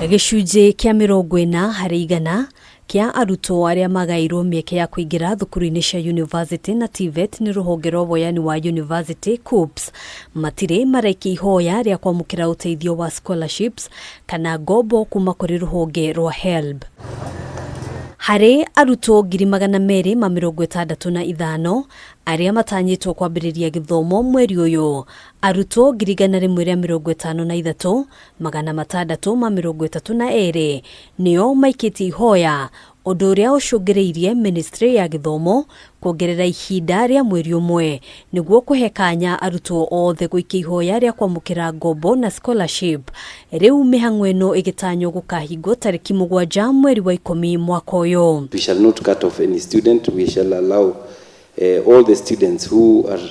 Gĩcunjĩ kĩa 40% kĩa arutwo arĩa magaĩirwo mĩeke ya kũingĩra thukuru-inĩ cia yunivasĩtĩ na TVET nĩ rũhonge rwa woyani wa yunivasĩtĩ KUCCPS matirĩ maraikia ihoya rĩa kwamũkĩra ũteithio wa scholarships kana ngombo kuma kũrĩ rũhonge rwa HELB. Harĩ arutwo 265,000 arĩa matanyĩtwo kwambĩrĩria gĩthomo mweri ũyũ, arutwo 153,632 nĩo maikĩtie ihoya, ũndũ ũrĩa ũcũngĩrĩirie Ministry ya Gĩthomo kuongerera ihinda rĩa mweri ũmwe nĩguo kũhe kanya arutwo othe gũikia ihoya rĩa kwamũkĩra ngombo na scholarship. Rĩu mĩhang'o ĩno ĩgĩtanywo gũkahingwo tarĩki 7 mweri wa 10 mwaka ũyũ. We shall not cut off any student. We shall allow all the students who are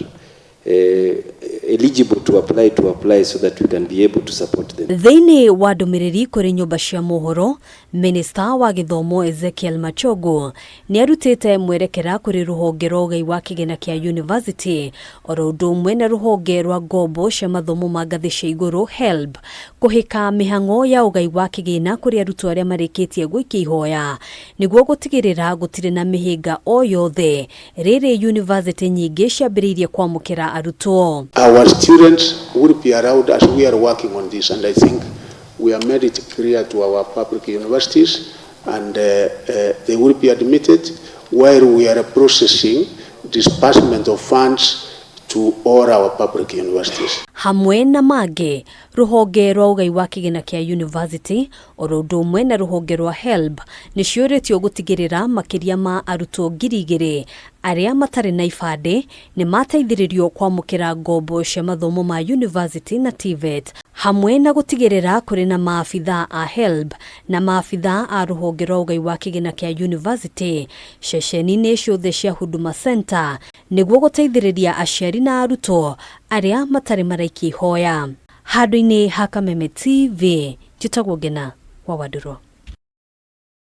eligible to apply to apply so that we can be able to support them. Thĩinĩ wa ndũmĩrĩri kũrĩ nyũmba cia mohoro, Minista wa Gĩthomo Ezekiel Machogu nĩ arutĩte mwerekera kũrĩ rũhonge rwa ũgai wa kĩgĩna kĩa yunivasĩtĩ oro ũndũ ũmwe na rũhonge rwa ngombo cia mathomo ma ngathĩ cia igũrũ HELB kũhĩka mĩhang'o ya ũgai wa kĩgĩna kũrĩ arutwo arĩa marĩkĩtie gũikia ihoya nĩguo gũtigĩrĩra gũtirĩ na mĩhĩnga o yothe rĩrĩ yunivasĩtĩ nyingĩ ciambĩrĩirie kwamũkĩra arutwo. Our students will be allowed as we are working on this, and I think we have made it clear to our public universities, and they will be admitted while we are processing disbursement of funds to all our public universities. Hamwe na mangĩ, rũhonge rwa ũgai wa kĩgĩna kĩa yunivasĩtĩ oro ũndũ ũmwe na rũhonge rwa HELB nĩ ciũrĩtio gũtigĩrĩra makĩria ma arutwo 2,000 arĩa matarĩ na ibandĩ nĩ mateithĩrĩrio kwamũkĩra ngombo cia mathomo ma yunivasĩtĩ na TVET, hamwe na gũtigĩrĩra kũrĩ na maabitha a HELB na maabitha a rũhonge rwa ũgai wa kĩgĩna kĩa yunivasĩtĩ ceceni-inĩ ciothe cia Huduma Center nĩguo gũteithĩrĩria aciari na arutwo arĩa matarĩ maraikia ihoya. Handũ-inĩ ha Kameme TV, njĩtagwo Ngena wa Wandũrũ.